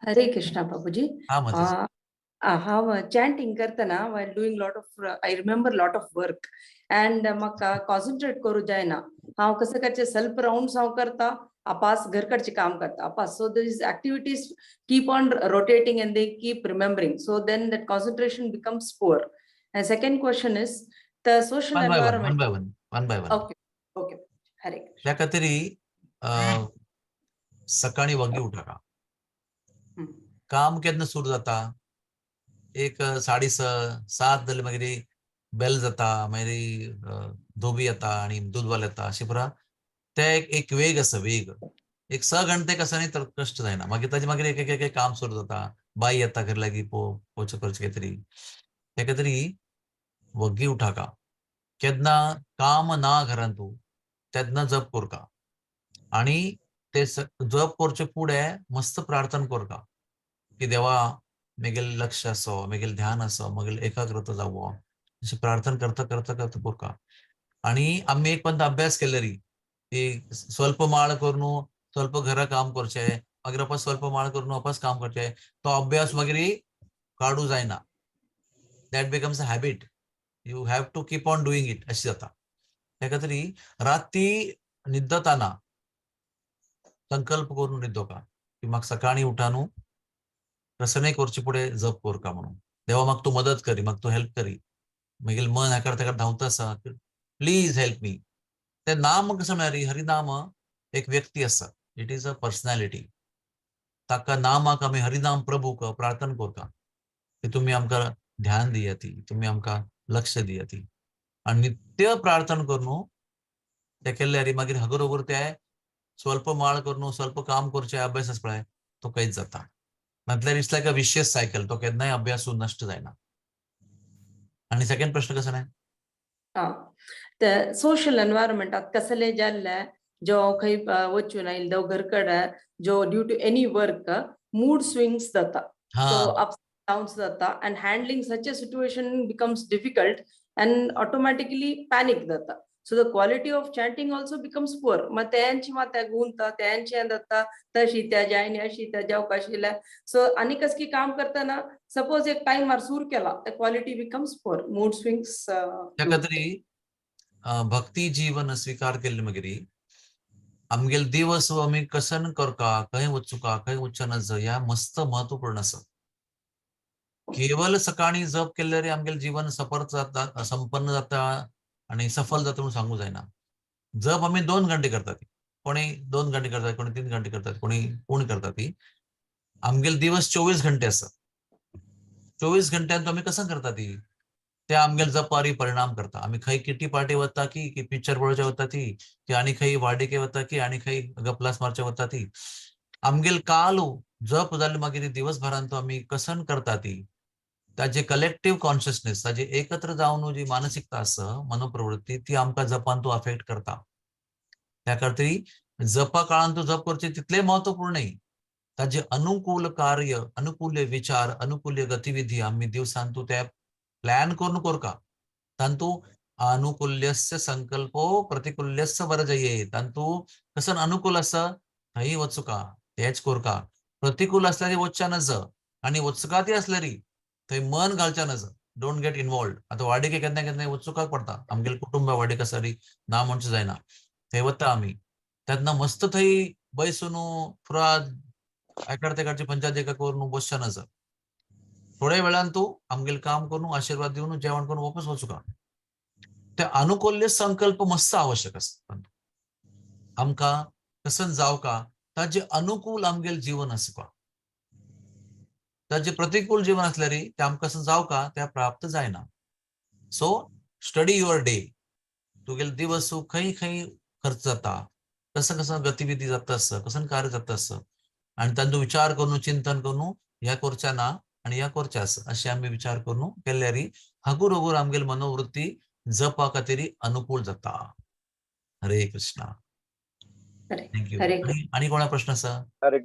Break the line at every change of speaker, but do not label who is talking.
हरे कृष्णा बाबूजी.
हा माताजी.
हांव चॅन्टिंग करतना while doing lot of, I remember lot of work and म्हाका कॉन्सन्ट्रेट करूं जायना. हांव कसं करचें, सेल्फ राउंड्स हांव करता, आपास घरकडचें काम करता आपास. So these activities keep on rotating and they keep remembering, so then that concentration becomes poor. And second question is the social
one by one, one
environment.
By one, one by one.
Okay, Hare Krishna.
त्या खातीर सकाळी वगी उठाका. काम केन्ना सुरू जाता? एक 6:30-7 जालें, मागीर बेल जाता, मागीर धोबी येता आनी दूदवालो येता. अशें पुरा ते एक एक वेग आसा. वेग एक 6 घंटे कसो न्ही तर कश्ट जायना. मागीर ताजे मागीर एक एक एक काम सुरू जाता. बाई येता घरा लागीं, पोवचें करचें कितें तरी. त्या खातीर वग्गी उठाका. केन्ना काम ना घरांतू तेन्ना जप करका आणि ते जप करचे फुडें मस्त प्रार्थना करका की देवा, मेगेले लक्ष आसो, मेगेले ध्यान आसो, मेगेले एकाग्रता जावो. अशें प्रार्थना करता करता करता करका. आणि आमी एक पंत अभ्यास केले री की स्वल्प माळ करून स्वल्प घरा काम करचे, मागीर वापस स्वल्प माळ करून वापस काम करचे. तो अभ्यास मागीर काडू जायना. That becomes a habit. You have to keep on doing it. अशें जाता. त्या खातीर राती न्हिदताना संकल्प करून न्हिदोका की म्हाका सकाळी उठानू प्रसन्नय करचे फुडें जप करका म्हणून. देवा, म्हाका तूं मदत करी, म्हाका तूं हेल्प करी. मागीर मन हेका तेका धांवता आसा, प्लीज हेल्प मी. ते नाम कसं म्हळ्यार हरिनाम एक व्यक्ती आसा. It is a personality. ताका नामाक आमी हरिनाम प्रभूक प्रार्थना करता की तुमी आमकां ध्यान दियाती, तुमी आमकां लक्ष दियाती. आनी नित्य प्रार्थना करून ते केल्यार मागीर हगुर हगुर ते स्वल्प माळ करून स्वल्प काम करचे अभ्यास आसा पळय, तो कैच जाता. म्हटल्यार it's like a vicious cycle. तो केन्नाय अभ्यास नश्ट जायना. आणि सेकंड प्रश्न कसो न्हय?
हा, ते सोशल एनवायरमेंट आतां कसले जाल्ले, जो खंय वचून आयले घर कडेन, जो due to any work mood swings जाता. So ups downs जाता and handling such a situation becomes difficult and automatically panic जाता. So the quality of chanting also becomes poor. मग त्यांची मात गुंता त्यांची जाता, तशी त्या जायनी अशी त्या जावक आशिल्ल्या. सो आनी कसकी काम करतना सपोज एक टायमार सूर केला तर quality becomes poor, mood swings.
त्या खातीर भक्ती जीवन स्वीकार केल्ले मागीर आमगेले दिवस आमी कसन करका, खंय वचुका, खंय वचूं नज, ह्या मस्त महत्वपूर्ण आसा. केवल सकाळी जप केल्यार आमगेले जीवन सफर जाता, संपन्न जाता आणि सफल जाता म्हणून सांगू जायना. जप आमी 2 घंटे करतात, कोणी 2 घंटे करतात, कोणी 3 घंटे करतात, कोणी कोण करतात. ती आमगेले दिवस 24 घंटे आसा. 24 घंट्यान आमी कसं करता ती ते आमगेले जपारी परिणाम करता. आमी खंय किटी पार्टी वता की की पिक्चर पळोवचे वता ती की आनी खंय वाडिके वता की आनी खंय गपलास मारचे वता ती, आमगेले काल जप जाले मागीर दिवसभरांत आमी कसन करता ती ताजे कलेक्टिव्ह कॉन्शियसनेस, ताजे एकत्र जावन जी मानसिकता आसा, मनोप्रवृत्ती, ती आमकां जपान तो अफेक्ट करता. त्या खातीर जपा काळान तूं जप करचे तितले महत्वपूर्ण न्ही. ताजे अनुकूल कार्य, अनुकूल विचार, अनुकूल गतिविधी आमी दिवसान तूं ते प्लॅन करून करका. तांतू आनुकूल्यस्य संकल्पो प्रतिकूल्यस्य वर्जये. तांतू कसन अनुकूल आसा थंय वचुका, तेच करका. प्रतिकूल आसल्यार वचच्या नज आणि वचका ती आसल्यारी थंय मन घालच्या नज. Don't get involved. आतां वाडिके केन्ना केन्ना वचुकाक पडटा. आमगेले कुटुंब वाडीक आसा री, ना म्हणचें जायना. थंय वता आमी तेन्ना मस्त थंय बैसून पुरा एकाड तेकाडची पंचायत एका करून बसच्या नज. थोड्या वेळान तूं आमगेले काम करून, आशीर्वाद दिवन, जेवण करून वापस वचुका. ते अनुकूल्य संकल्प मस्त आवश्यक आसता आमकां. कसन जावका ताजे अनुकूल आमगेले जीवन आसपा. ताजे प्रतिकूल जीवन आसल्यार ते आमकां कसं जावका त्या प्राप्त जायना. So study your day. तुगेले दिवस खंय खंय खर्च जाता, कसं कसं गतिविधी जाता आसा, कसं कार्य जाता आसा आणि तांचो विचार करून, चिंतन करून ह्या करच्या ना आणि ह्या करच्या आसा अशें आमी विचार करून केल्यार हगूर हगूर आमगेली मनोवृत्ती जपा खातीर अनुकूल जाता. हरे कृष्णा.
हरे
thank you.
हरे
आणि कोणा प्रश्न आसा?
हरे.